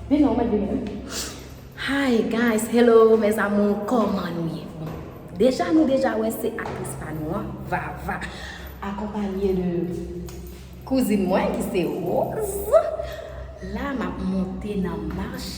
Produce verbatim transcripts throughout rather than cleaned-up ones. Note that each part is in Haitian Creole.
Vin non, mwen vini wi. Hi guys, hello mes amours, kòman nou ye? Bon, deja nou deja wè se aktris pa nou an, Vava, akonpanye de kouzin mwen ki se Rose. La m ap monte nan mach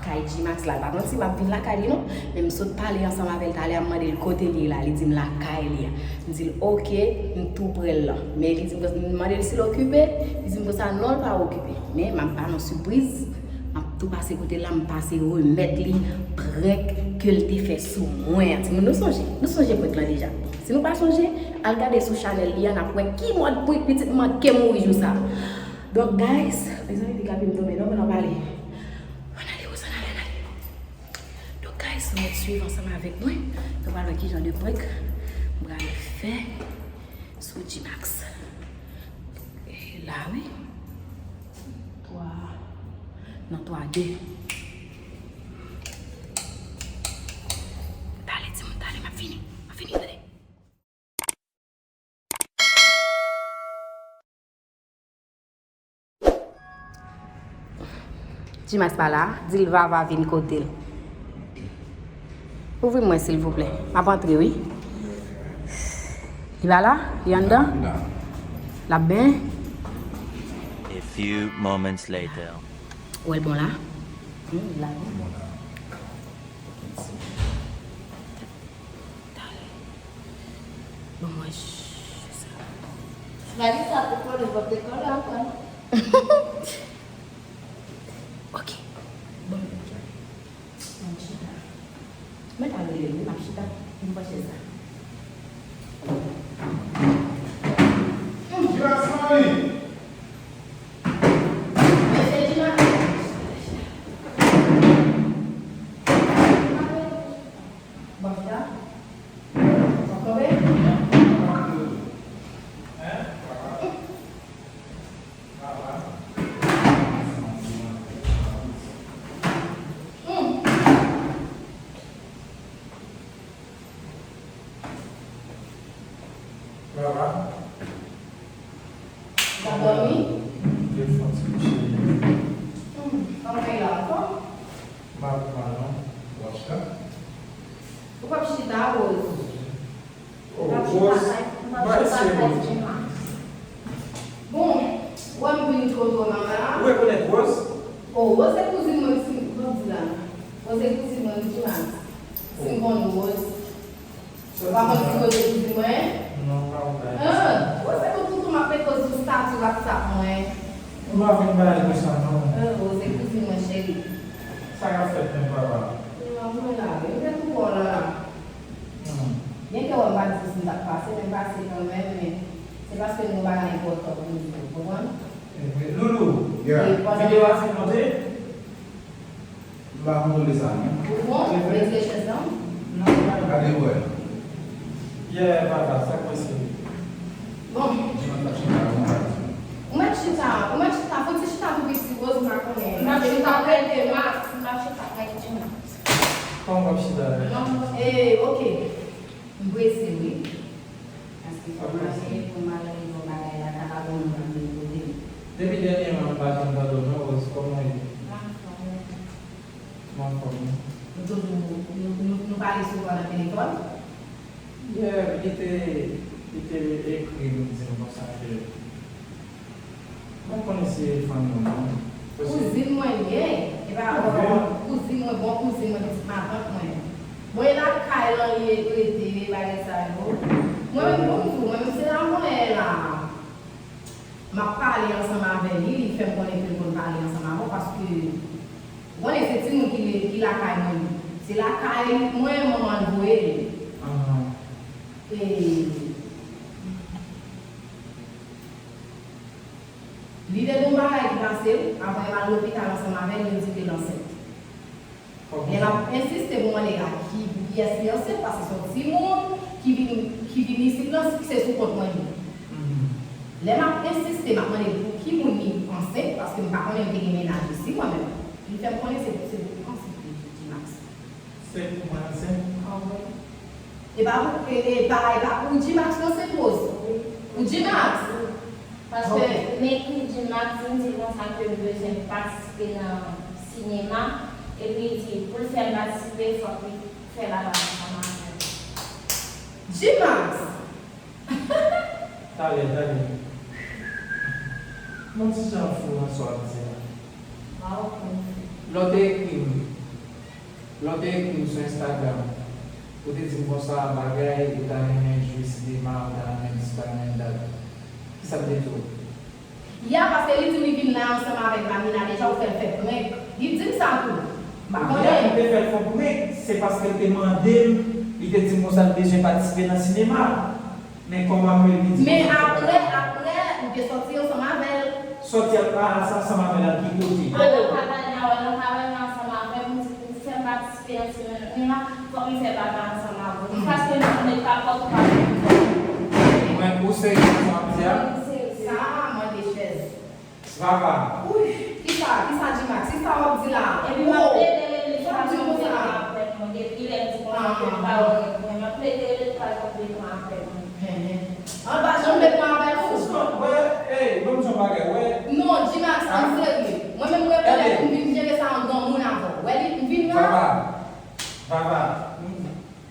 kay G-Max la. Pa manti, m ap vin lakay li non, men m sot pale ansanm avè l talè a, m mande l kote li ye la, li di m lakay li a. M di l oke, m tou pre l lan. Men li di m, m mande l si l okipe, li di m konsa non, l pa okipe. Men m ap ba nou sipriz, m ap tou pase kote l la, m pase remèt li prank ke l te fè sou mwen an. Timoun, nou sonje? Nou sonje prank lan deja? Si nou pa sonje, al gade sou chanèl li a, n ap wè ki mòd prank pitit manke mouri jou sa. Donk, guys, mezanmi, piga pi m tonbe non, men n ap ale. Ann ale, Rose, ann ale, ann ale. Donk, guys, nou mèt swiv ansanm avèk mwen. Nou pral wè ki jan de prank m pral fè sou G-Max. E la, wi. Twa. Nan twa, de. Tale, timoun, tale, m ap fini. M ap fini, tande. G-Max pa la, di l Vava vin kote l. Ouvri mwen silvouplè. M ap antre wi. Li pa la? Li anndan? Li la. L ap benyen? A few moments later. Ou wè l bon la? Hmm, li la wi. Bon, mwen, se sa. Valè sa pou kole, vòt te kole ankò. Ok. Bon, mwen chita. Mwen ta rele, wi, m ap chita. M pran chèz la. Chita, Sammy. Mesye, chita. Bon, chita. Bon, kanpe. Vava. Ou ap dòmi? Telefòn ti kouche. Hmm, pa w fè la ankò? M pa mal non. W ap chita? Ou p ap chita, Rose? Oh, Rose, m ap chita kay G-Max. Bon, ou wè m vin twò twò nan la. Ou rekonèt Rose? Oh, Rose se kouzin mwen, si m di la. Rose se kouzin mwen, G-Max. Si m konn Rose. Ou pa konn ki kote kouzin mwen? Non, pa konn bagay konsa. Ah, ou se pou toutan m ap met koze sou stati WhatsApp mwen. Ou pa konn bagay konsa, non. Ah, ou se kouzin mwen, cheri. Sa k ap fèt menm, papa? Non, mwen la, wi. Mwen te tou wè w la, la. Hmm. Byenke w wè m pa di w si m t ap pase, men m pase kanmenm, men se paske nou bagay enpòtan pou nou di w, konprann? Loulou, yeah, videyo a fin monte? M pa kontwole sa, non. Ou bon? Retire chèz lan. Non, pa gade wè. Yeah, papa, sa k pase? Bon. Ou mèt chita, ou mèt chita, fò ti chita tou piti, Rose, m pa konnen. M ap chita prè de Max, m ap chita prè de Max. Kòman w ap chita la? Non, eh, ok. M prese, wi. Paske fò m mache pou m al regle yon bagay lakay la, pou m al vin kote m. Depi dènyèman, m pa janm tande w non, Rose, kòman w ye? M anfòm, wi. M anfòm, wi. Nou toujou, nou, nou, nou pale souvan nan telefòn? Yeah, li te, li te ekri m, di m konsa ke Mwen konnen se fanmi w non. Kouzin mwen li ye. E pa kouzin mwen, bon kouzin mwen, pitit matant mwen. Bon, e lakay lan li rete, bagay sa yo. Mwen menm, bon, mwen menm se la mwen ye la. M ap pale ansanm avè li, li fè m konnen ke l konn pale ansanm avè w, paske ou konnen se timoun ki, ki lakay mwen li. Se lakay mwen, manman l voye l. E Li te gen yon bagay ki pase l, avan yo al lopital ansanm avè l, yo di ke l ansent. Lè m ap ensiste pou mande a ki, pou kiyès li ansent, paske se yon timoun ki vin, ki vin isit lan, se sou kont mwen li ye. Lè m ap ensiste, m ap mande l pou ki moun li ansent, paske m pa konnen m te gen mennaj isi mwen menm. Li fè m konnen se, se pou ansent li, li di Max. Se pou mwen ansent? Anmwey. E pa pou, e, e pa, e pa pou G-Max non, se Rose. Pou G-Max. Paske men pou G-Max, m di l konsa ke m bezwen patisipe nan, si Sinema, epi li di pou l fè l patisipe, fòk li fè bagay ansanm avè l. G-Max! Talè, talè. Yon ti jan fou nan sa w ap di a. Lè w te ekri m, lè w te ekri m sou Instagram, ou te di m konsa bagay, ou ta renmen jwe sinema, ou ta renmen dis bagay, dat. Kisa m te di w? Ya, paske li di m li vin la ansanm avèk Mamina deja, ou fè l fè prank. Li di m sa tou. M pa konnen. Li te fè l fè prank, se paske l te mande m, li te di m konsa l bezwen patisipe nan sinema. Men kòman m li di. Men apre, apre, ou te sòti ansanm avè l. Sòti ansanm avè l nan ki kote? Al nan kay la, al nan kay la ansanm avè m, ou di pou m fè m patisipe nan sinema, fòk m fè bagay ansanm avè w. Paske m met kapòt ou pa fè m fè. Mwen, ou serye nan sa w ap di a? Sa mande chèz. Vava. Wouy, kisa, kisa G-Max, kisa w ap di la? Epi m ap plede rele l, li pa janm vle pran apèl mwen. Depi lè m di konsa ke l pa wè mwen, m ap plede rele l, li pa janm vle pran apèl mwen. An pa janm vle pran apèl ou? Suspèn, wè, ey, ban m di w yon bagay, wè. Non, G-Max, an serye. Mwen menm m rekonèt ou, m vin jere sa an granmoun avè w. Wè li, m vin la. Vava, Vava.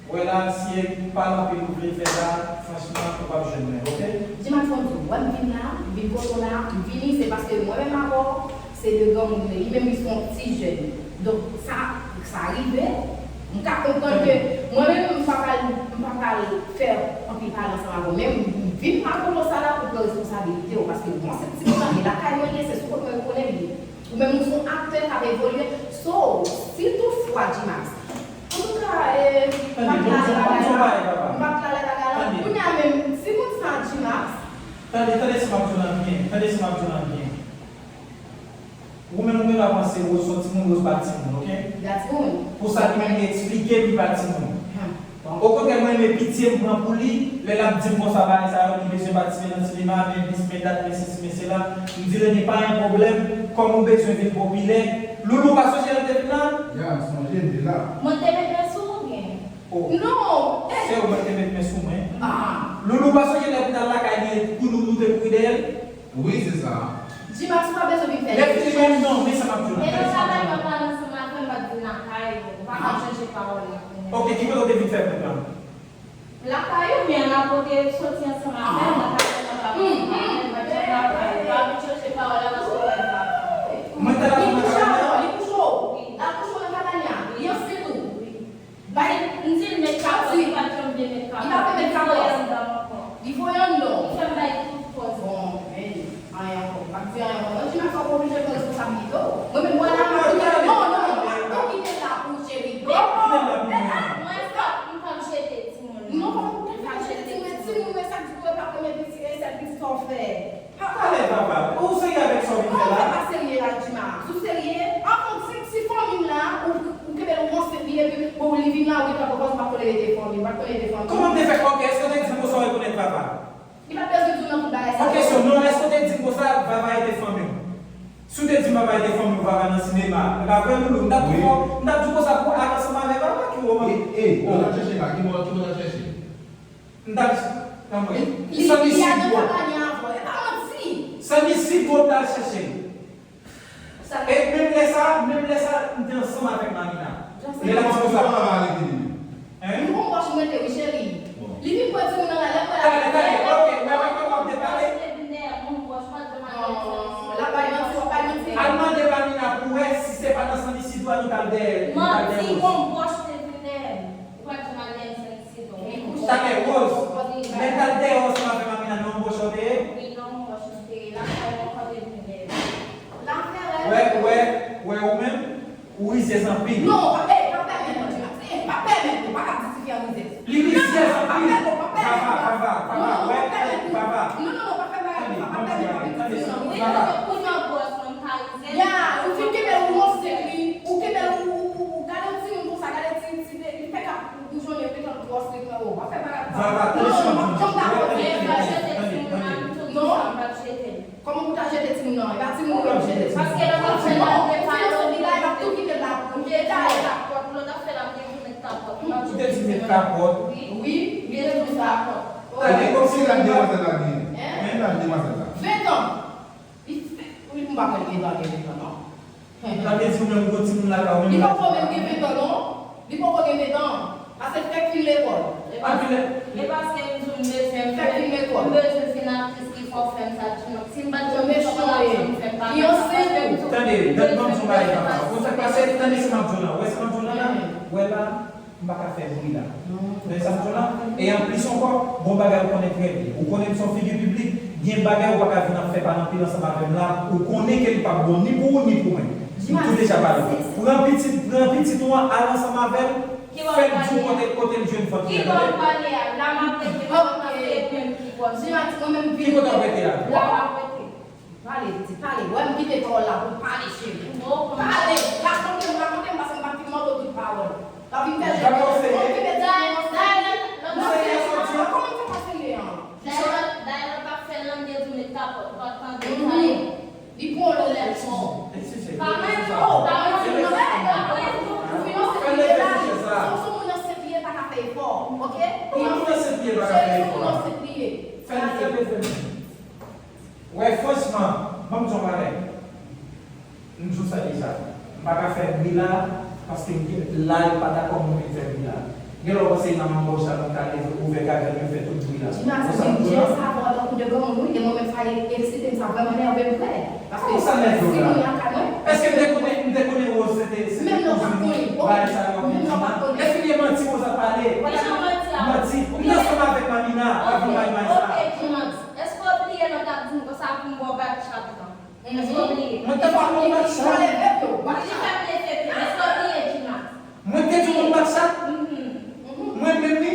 Wè la, si e pale anpil ou vle fè la, franchman, ou p ap jwenn mwen, oke? G-Max, ban m di w, wè m vin la, m vin kote w la, m vini, se paske mwen menm avè w, se de granmoun nou ye. Li menm li se yon ti jèn. Donk, sa, sa rive, m ka konprann ke mwen menm, m pa pral, m pa pral fè anpil pale ansanm avè w, men m vin la kote w sa la pou pran responsabilite w, paske mwen se ti moun nan, e lakay mwen li ye, se sou kont mwen yo konnen m ye. Ou menm ou se yon aktè k ap evolye. So, si toutfwa, G-Max, antouka, e, m pa t la lè bagay la, m pa t la lè bagay la, kounye a menm, si moun sa, G-Max. Tande, tande si m ap di w nan byen, tande si m ap di w nan byen. Ou menm ou gentan panse Rose se yon timoun, Rose pa timoun, oke? Li pa timoun. Pou sa li menm li eksplike m li pa timoun. Okontrè, mwen renmen pitye m pran pou li, lè l ap di m konsa bagay sa yo, li bezwen patisipe nan sinema, men dis, men dat, men sesi, men sela. M di l ebyen pa gen pwoblèm, kòm ou bezwen vin popilè. Loulou, ou pa sonje lè l te vin la? Ya, m sonje, m te la. Mwen te met men sou ou byen? Non! Se ou mwen te met men sou mwen. Loulou, ou pa sonje lè m t al lakay li, kou nou, nou te kouri dèyè l? Wi, se sa. G-Max, ou pa bezwen vin fè. Lè fini, men non, men sa m ap di w la. E nan travay, pa pale ansanm avè m, m ap vin lakay ou. Ou pa ka chanje pawòl la kounye a. Oke, ki kote w te vin fè prank lan? Lakay ou, men la kote w soti ansanm avè m, lakay ou, lakay ou, lakay ou, m ap vin lakay ou. Pa vin chanje pawòl la paske w wè m pa pran. Mwen t al ansanm avè l nan. Li kouche w? Li kouche w? Wi. L al kouche w nan kabann la? Li ansent ou? Wi. Bay, m di l met kapòt, li pa t janm vle met kapòt. Li pa vle met kapòt. Li voye anndan ankò. Li voye anndan. Li fè m bay tout fòs. Bon, men, anyen ankò. M pa di anyen ankò. Mwen, G-Max, w ap oblije pran responsablite w. Mwen menm, mwen la, m ap kite l. Non, non, non, non, non, kite l la pou ou, cheri. Non, non, non, non, non. Mwen, m p ap jete timoun. Non, ou p ap jete timoun. Timoun, men sa k di pou e pa premye pitit, e sèl pitit sa w fè. Talè papa, ou serye avèk sa w vin fè la? Ou pa serye la, G-Max. Ou serye? Avan, si, si fanmi m la, ou, ou kenbe l, ou ansent li, epi, bon, li vin la, ou gentan pran pòz, ou pa t konn rete fanmi, ou pa t konn rete fanmi. Kòman m te fè? Oke, èske w te di m konsa w rekonèt Vava? Li pa t bezwen di w nan tout bagay sa. Oke, so non, èske w te di m konsa Vava rete fanmi w? Si w te di m Vava rete fanmi w, Vava nan sinema, e pa vre, Loulou? M t ap di w, m t ap di w konsa pou w al ansanm avè Vava ki woman. E, e, ou t ap chèche la, ki bò, ki bò w t ap chèche? M t ap di, tanpri. Li, li al nan kabann nan avè w. E pa manti. Sandy, si dwòl t al chèche l. E menm lè sa, menm lè sa, m te ansanm avèk Marina. Lè l ap di konsa. Hein? Yon wòch mwen te wi, cheri. Li vin pran timoun nan la, lè m wè l ap fè. Talè, talè, oke, wè, wè, kòman w te pale. L ap bay manti, w ap bay manti. Al mande Marina pou wè si se pa nan Sandy si dwòl nou t al dèyè, nou t al dèyè. Manti, yon wòch te vin dèyè m. Ou pa t janm al dèyè m Sandy. Talè, Rose, lè n t al dèyè w ansanm avè Mamina, nan yon bwòch ou te ye? Wi, nan yon bwòch m te ye. Lakay ou ankò te vin dèyè m. Wè, wè, wè ou menm, ou rizèz anpil. Non, pa, ey, pa pèmèt non, G-Max. Ey, pa pèmèt non, pa ka di tifi a rizèz. Li rizèz anpil. Vava, Vava, Vava, wè, Vava. Non, non, non, pa fè bagay konsa, pa pèmèt non, pa pèmèt non. Wi, paske pou nan bwòch mwen m ka rizèz. Ya, ou fin kenbe l, ou ansent li, ou kenbe l, ou, ou, ou, ou, gade yon timoun konsa, gade ti, ti, li fè kap Ou jwenn yo gentan twò strik nan ou. W ap fè bagay konsa. Vava, tande sa m ap di w. Non, non, non, non, m p ap jete timoun nan, m tou di sa, m p ap jete l. Kòman pou w ta jete timoun nan? E pa timoun ou p ap jete. Paske lòt ap fè l ap depale, ou di l ap tou kite l la pou ou. Li te di met kapòt, lòt ap fè l ap depale met kapòt. Ou te di met kapòt? Wi, wi, li te di met kapòt. Tande, kòmsi laj demwazèl la genyen. Hein? Men laj demwazèl la. Ventan. Li fè, wi, m pa kwè li gentan gen ventan, non. Sa vle di ou menm ou gon timoun lakay ou menm. Li poko menm gen ven tan non. Li poko gen ven tan. Paske fèk fin lekòl. Anpil. E paske m di w m bezwen m Fèk fin lekòl. m bezwen se n aktris ki fè w fè m sa Djinox. Si m pa t janm fè w fè m pa Li ansent tou. Tande, dat ban m di w bagay papa. Ou sa k pase, tande sa m ap di w la. Ou wè sa m ap di w la la? Ou wè la? M pa ka fè bri la. Men sa m di w la, e anplis ankò, gon bagay ou konnen trè byen. Ou konnen m se yon figi piblik, gen bagay ou pa ka vin ap fè pa nan pil ansanm avè m la, ou konnen ke li p ap bon ni pou ou ni pou mwen. M tou deja pale. Pran pitit, pran pitit ou an, al ansanm avè l, fè l di w kote, kote l jwenn fòt li an, tande? Ki kote w ap rete a? Pale, piti, pale. Wè m kite pawòl la pou pale, cheri. Pale, rakonte m, rakonte m, paske m pa t fin mande w tout pawòl. Pa vin fè jè. Ou kite ti moun nan seri. Kòman m fè pa seri an? Dayè, dayè, lè w t ap fè l lan, m te di w met kapòt, ou pa t tande, sa e. Li pran w lè. Pa menm, oh, pa menm, ou fin ansent li ye la. Si w se moun ansent li ye, pa ka fè efò, oke? Li ansent. Cheri, se moun ansent li ye. Pale. Wè, franchman, ban m di w yon bagay. M di w sa deja. M pa ka fè bri la, paske m gen, la yo pa dakò mwen vin fè bri la. Gen lè w panse nan manman w chat mwen ka leve ouvè kagèl mwen fè tout bri la. Ou sa m di w la? Sa fò tankou de granmoun wi, e mwen menm sa eksite m, sa vrèman nève m vre. Paske si moun lakay mwen. Èske m te konnen, m te konnen Rose se te, se te kouzin bagay sa yo ap di la? Lè fini e manti Rose ap pale. Manti. M te ansanm avèk Mamina, pa vin bay may sa. Èske w bliye lè w t ap di m konsa pou m ba w bak chat lan? Èske w bliye? Mwen te di w m bat chat. Li fè m leve pye. Èske w bliye, Djimas? Mwen te di w m bat chat. Mwen menm wi.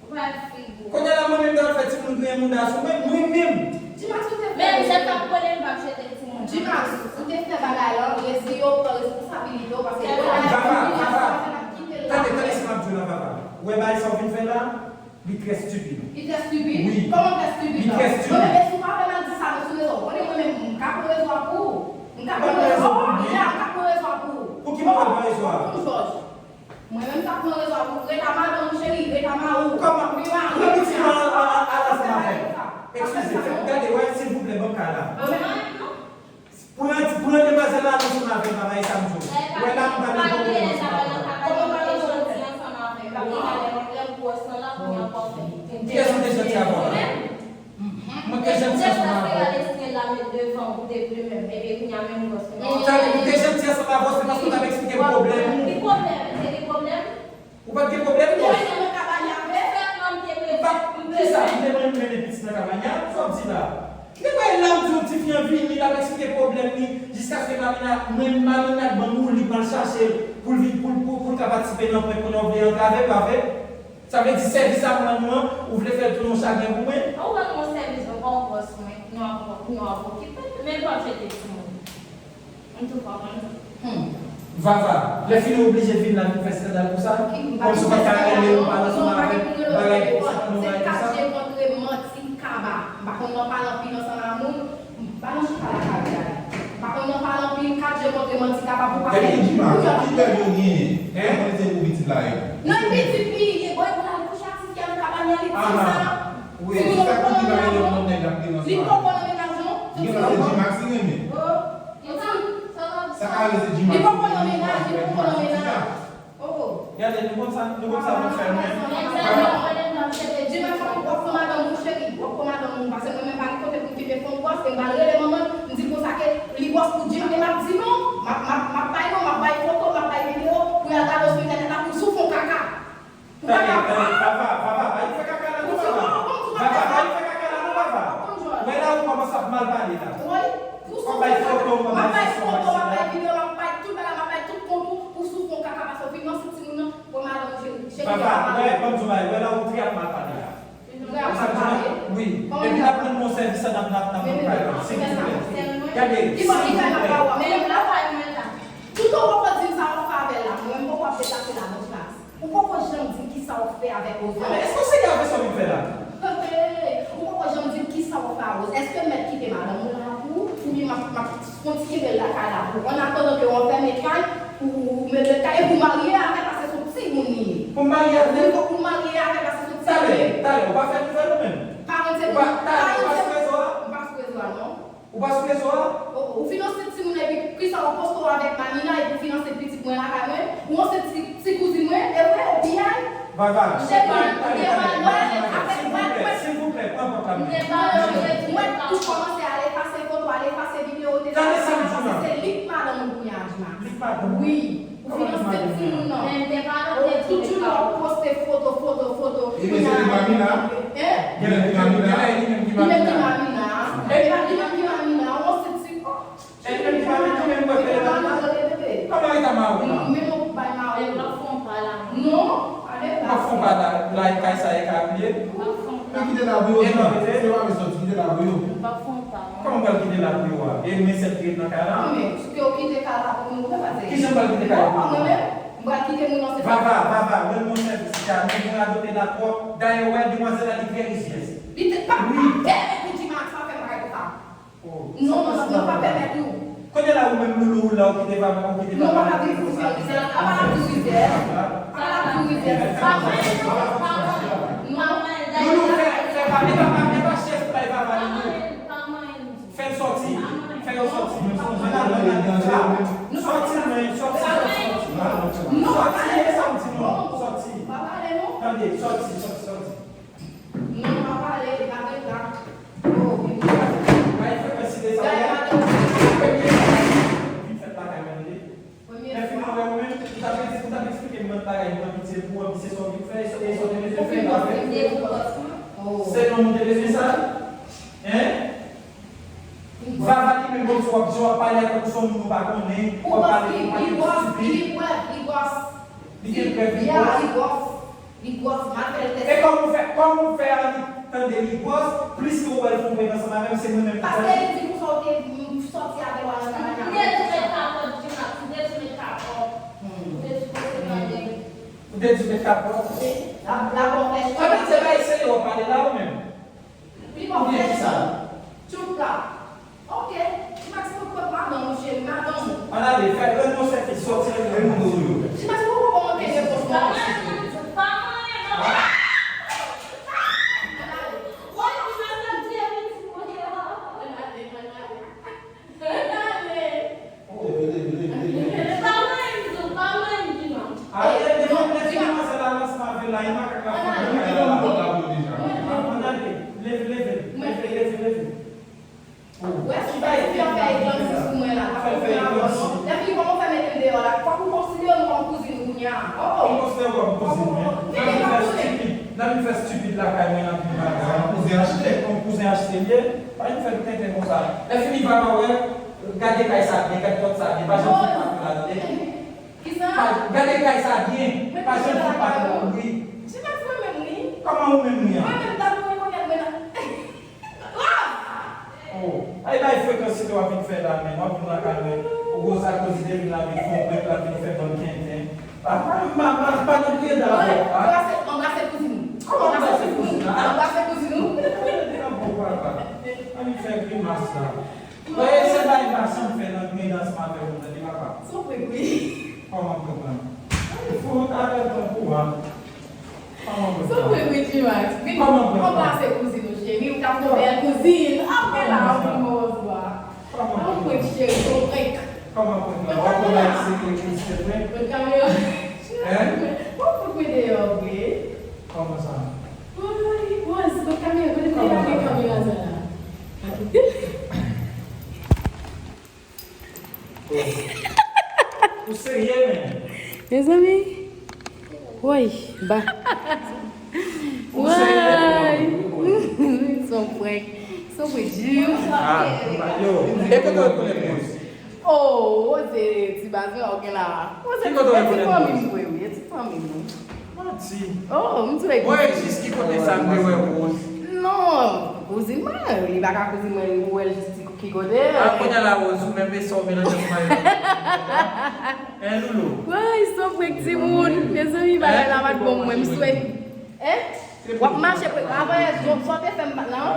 Ou pa figi. Kounye a la mwen menm ta fè timoun griyen mouda sou mwen, mwen menm. Djimas ou te fè. Men m se t ap konnen m p ap jete timoun. Djimas ou te fè bagay lan, rezi yo pran responsabilite w paske. Vava, Vava. Tande, tande sa m ap di w la, Vava. Ou wè bagay sa w vin fè la? Li trè stipid. Li trè stipid? Wi. Kòman trè stipid la? Li trè stipid. Mwen menm, e si w pa fè m al di sa sou rezo, konnen mwen menm, m ka pran rezo a pou ou. M ka pran rezo a pou ou. M ka pran rezo a pou ou. Pou ki mwen pral pran rezo a? Pou m jòj. Mwen menm, m ka pran rezo a pou ou. Reta madanm ou, cheri, reta mari w. Kòman? Pran pitit mwen al ansanm avè m. Eskize, gade, wè, silvouplè, ban m kay la. Mwen menm, non. Pran, pran demwazèl la al ansanm avè m, bagay sa m di w. Wè la m pa gen pwoblèm ansanm avè l. Kiyès ou te janti avè w la? Mwen te janti ansanm avè w. Tande, ou te janti ansanm avè w, se paske w t ap eksplike pwoblèm ou. Ou pa t gen pwoblèm non. Ou pa t, kisa, m te mennen pitit nan kabanya? Sa w ap di la? Li pa la m di w tifi an vini, l ap eksplike pwoblèm li, jiskaske Mamina, mwen, Mamina t ban m woulib m al chache l pou l vin, pou, pou, pou l ka patisipe nan prank kounye a w vle antrave l, pa vre? Sa vle di sèvis a m rann ou an, ou vle fè l tounen yon chagren pou mwen? Ou rann mwen sèvis, ou pa yon bòs mwen, non, ap, non, ap okipe l, men l p ap jete timoun. M tou pa konn. Vava, lè fini w oblije vin la vin fè eskandal pou sa? Kòmsi w pa t ka rele yo, pale ansanm avè l, bagay pou sa, yon bagay pou sa? Se kat je kontre manti kaba. M pa konn nan pale anpil ansanm a moun. M pa nan chita lakay ou la. M pa konn nan pale anpil, kat je kontre manti kaba pou pale. Epi Djimas, ki bèl yo genyen? Kòman li te pou pitit la ye? Nan pitit li ye, bon, e pou l al kouche ak ti fi a nan kabann nan, li di sa. Wi, se sa k konn gen nan yon lòt nèg ap gen nan sa. Li poko nan mennaj non. Gen lòt se Djimas li renmen. Sa ka rele se Djimas. Li poko nan mennaj, li poko nan mennaj. Poko. Gade, nou konn sa, nou konn sa pou n fè, men. Djimas, w ap pran madanm ou, cheri. W ap pran madanm ou, paske mwen menm pa gen kote pou m kite fon bòs, e m pral rele manman l, m di l konsa ke li bòs pou Djimas, e l ap di non. M ap, m ap, m ap bay non, m ap bay foto, m ap bay videyo, pou y al gade sou entènèt la, pou l soufri yon kaka. Tande, tande, Vava, Vava, pa al fè kaka la non, Vava. Vava, pa al fè kaka la non, Vava. Wè la ou kòmanse ap mal pale la. W ap bay foto, w ap bay sesyon, w ap bay videyo, w ap bay tout bagay, w ap bay tout kont ou, ou soufri yon kaka paske w fin nan sou timoun nan, pran madanm ou cheri, cheri. Vava, wè, ban m di w bagay, wè la ou trè ap mal pale la. Ou sa m di w la? Wi. Epi n ap rann mwen sèvis la, n ap, n ap, n ap pran kay la, silvouplè. Gade, silvouplè. Tout ou poko di m sa w ap fè avè l la, mwen menm poko ap deplase la non Djimas. Ou poko janm di m kisa w fè avèk Rose la. Men èske w serye avèk sa w vin fè la? Hey, ou poko janm di m kisa w fè a Rose. Èske m mèt kite madanm ou la pou ou? Oubyen m ap, m ap kontinye kenbe l lakay la pou ou? Annatandan ke w anfèmen kay, ou, ou, ou mete l kay, epi w marye avè l, paske se yon timoun li ye. Pou m marye avè l? Wi, fòk ou marye avè l, paske se yon timoun li ye. Talè, talè, ou pa fè nouvèl ou menm? Parenn se pou parenn se. Ou pa sou rezo a? M pa sou rezo a, non. Ou pa sou rezo a? Ou, ou fin ansent timoun epi kisa ou poste w avèk Mamina epi ou fin ansent pitit mwen lakay mwen? Ou ansent ti, ti kouzin mwen, e vre, ou piyay? Vava, cheri, ou devan mwen avèk vag mwen. Silvouplè, silvouplè, pran pòt la. Mwen, tout kòmanse al efase foto, al efase videyo, ou te fè sa, se li k madanm ou kounye a, Dima. Li k madanm ou? Wi. Ou fin ansent timoun nan. Tout jounen w ap poste foto, foto, foto. Li menm ki Mamina? Hein? Li menm ki Mamina? Li menm ki Mamina? Li menm ki Mamina? Ou ansent timoun. E li menm ki Mamina, li menm mwen peye la. Kòman li ta mari la? Menm ou bay mari. Non, ale la. Ou pa fon pa la, la e kay sa e ka bliye. Li kite la pou yo, se pa mwen soti, kite la pou yo. Kòman pral kite la pou yo a? E men sèl ki ret nan kay la? Non, men, ke w kite kay la pou nou, ou pa pase. Kijan pral kite kay la pou yo? Mwen menm, m pral kite moun nan se. Vava, Vava, rann mwen sèvis, Dja, nou radote la twòp. Dayè, wè, demwazèl la, li trè rizyèz. Li te pa, pa tèlè pou di Max pa fè bagay konsa. Non, non, non, pa pèmèt ou. Kounye la, ou menm, Loulou, ou la, ou kite Vava, ou kite Vava. Non, pa la pou rizyèz, pa la pou rizyèz, pa la pou rizyèz. Non, Loulou, fè, fè pa, e pa, e pa chèf bay Vava, Loulou. Fè l sòti. Fè yo sòti. Sòti, men, sòti, sòti, sòti. Sòti, e sa m di non. Sòti. Tande, sòti, sòti, sòti. Non, pa pale, li pa gen tan. Oh, wi, wi. Bay frekans li desann. Vin fèt lakay mwen, tande. Lè fini wè ou menm, ou t ap di, ou t ap eksplike m lòt bagay, ou t ap di se pou anpi se sa w vin fè, e sa w te vin fè, fè pa fè. Se non moun te bezwen sa? Hein? Vava li menm, bon, w ap, w ap pale ak ou se yon moun ou pa konnen, w ap pale yon pakèt estipid. Li gwòs, li gwòs, li gwòs. Li gwòs, m ap fè l tèt. E kòman w fè, kòman w fè annik tande li gwòs, plis ke w wè l fè yon bèk ansanm avè m, se mwen menm ki fè l? Paske li di konsa w te sòti avè l al nan kay la. Ou te di met kapòt, Dima, ou te di met kapòt. Hmm. Ou te di pote mande. Ou te di met kapòt? Wi. La, la pòt fè. Sa vle di se bagay serye w ap pale la ou menm? Li pa fè sa. Tchouka. Ok. Li pa ti pot madanm ou, cheri, madanm ou. Ann ale, fè, rann mwen sèvis, sòti ann ale. Li pa ti pot kòman ke gen pot madanm. Pa manyen, non. Ann ale. Woy, li pa santi epi ti pot. Ann ale, ann ale. Ann ale. Leve, leve, leve, leve. Pa manyen m tou, pa manyen m, Dima. Ale, leve, leve, leve, madanm la, lans ma vin la, e makak la. Ann ale, leve, leve, leve, leve. Wè, si w fè egzansis pou mwen la, pa konn fè ankò non. Lè fini kòman w fè mete m deyò la, fòk ou konsidere m kòm kouzin ou kounye a. Oh, oh. M konsidere w kòm kouzin mwen. Nan vin fè stipid, nan vin fè stipid lakay mwen nan pi bagay. Yon kouzen achte, yon kouzen achte l ye. Pa vin fè m tenten konsa. Lè fini, Vava, wè, gade kay sa byen, gade pòt sa byen, pa janm fout pati la, tande. Kisa? Pa, gade kay sa byen, pa janm fout pati la, wi. Jimax, mwen menm, wi. Kòman ou menm, wi, an? Mwen menm, tankou rekonèt mwen nan. Oh, ay bay frekans si w ap vin fè la menm, w ap vin lakay mwen. Ou koz akoz li te vin la vin fè yon prank, l ap vin fè bann tenten. Ah, pa, pa, pa, pa nan pye dabò, ah. Anbrase, anbrase kouzin ou. Kòman anbrase kouzin ou? Anbrase kouzin ou. Nan bon papa. Ann fè grimas la. Mwen se bay pa sanm fè nan grimas avè w, tande papa. Sou prik wi. Kòman prank lan? Ann fè yon talè prank ou a. Sou prank wi, Jimax. Vin, anbrase kouzin ou, cheri. Ou t ap fè yon bèl kouzin. Apre la, ou vin mòz la. Ou prank, cheri, sou prank. Kòman prank lan? W ap pran se prank, se prank. Kot kamera? Hein? Ou fout mwen deyò vre. Kòman sa? Ay, Waz, kot kamera? Kote pou te lage kamera sa la? Ou serye, men? Mezanmi. Woy, ba. Woy. Son prank. Son prank di. Ah, yo. E kote w konnen mwen? Oh, Rose, ti baz mwen, ou gen la. Rose, e ti fanmi m vre, wi, e ti fanmi m. Manti. Oh, m tou lè. Mwen jis ki kote sa m te wè Rose? Non, kouzin mwen, li pa ka kouzin mwen, ou wè l jis ti ki kote. A, kounye a la, Rose, ou menm, e sa w melanje pou mayo la? Hein, Loulou? Woy, son prank timoun. Mezanmi, bagay la pa t bon mwen, m swè. Hein? W ap mache, avan yè, sa w te fè m nan?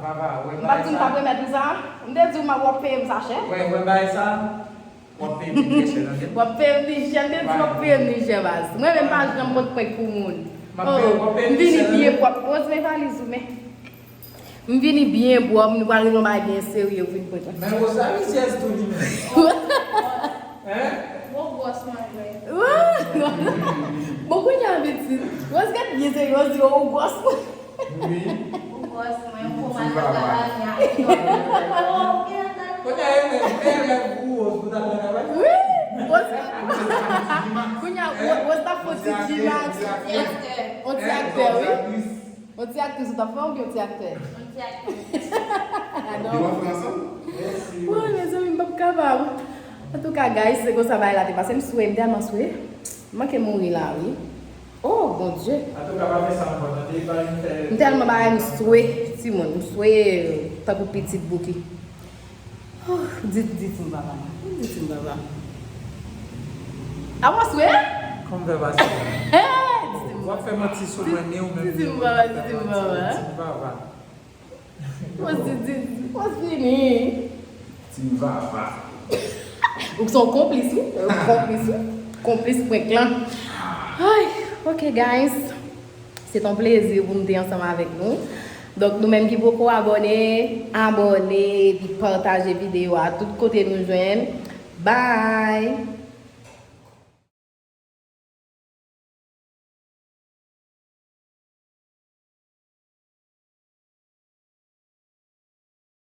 M pa t di m t ap remèt ou sa? M te di w w ap peye m sa chè. Wè, wè, bagay sa. W ap peye m li trè chè, tande. W ap peye m li chè, m te di w ap peye m li chè, baz. Mwen menm pa janm pot prank pou moun. M ap peye, w ap peye m li chè, tande. M vini byen pwòp. Rose, men valiz ou, men. M vini byen pwòp, nou pral regle yon bagay byen serye, ou vin pran. Men Rose la rizyèz tou li menm. Hein? Bon gwòs mwen vre. Bon, kounye a pitit. Rose gad byen serye, Rose di, oh, gwòs mwen. Wi. Bon gwòs mwen, kòman nan Baba. Tabanya. Kounye a e menm, e rèv pou Rose pou ta nan travay. Wi, Rose. Kounye a, Rose ta fè ti gym ak Ti aktè. yon ti aktè, wi. Yon ti aktris ou ta fè oubyen yon ti aktè? Yon ti aktè. Adò. Yo ap fè ansanm? Woy, mezanmi, m p ap kapab. Antouka, guys, se konsa bagay la te pase. M swe, m tèlman swe. M manke mouri la, wi. Oh, Bondye. Antouka, pa fè sa ankò, tande, pa vin fè. M tèlman bagay, m swe, timoun. M swe tankou pitit Bouki. Oh, di, di Team Vava non. Di Team Vava. A w swe? Kòm fè pase. Hey, di Team W ap fè manti sou mwen, ni ou menm. Di Team Vava, di Team Vava. Team Vava. Pòz di, di, di, pòz vini. Team Vava. Ou se yon konplis, wi. Yon konplis, wi. Konplis prank lan. Ay, ok, guys. Se t yon plezi pou m te ansanm avèk nou. Donk, nou menm ki poko abòne, abòne, epi pataje videyo a tout kote nou jwenn. Bye!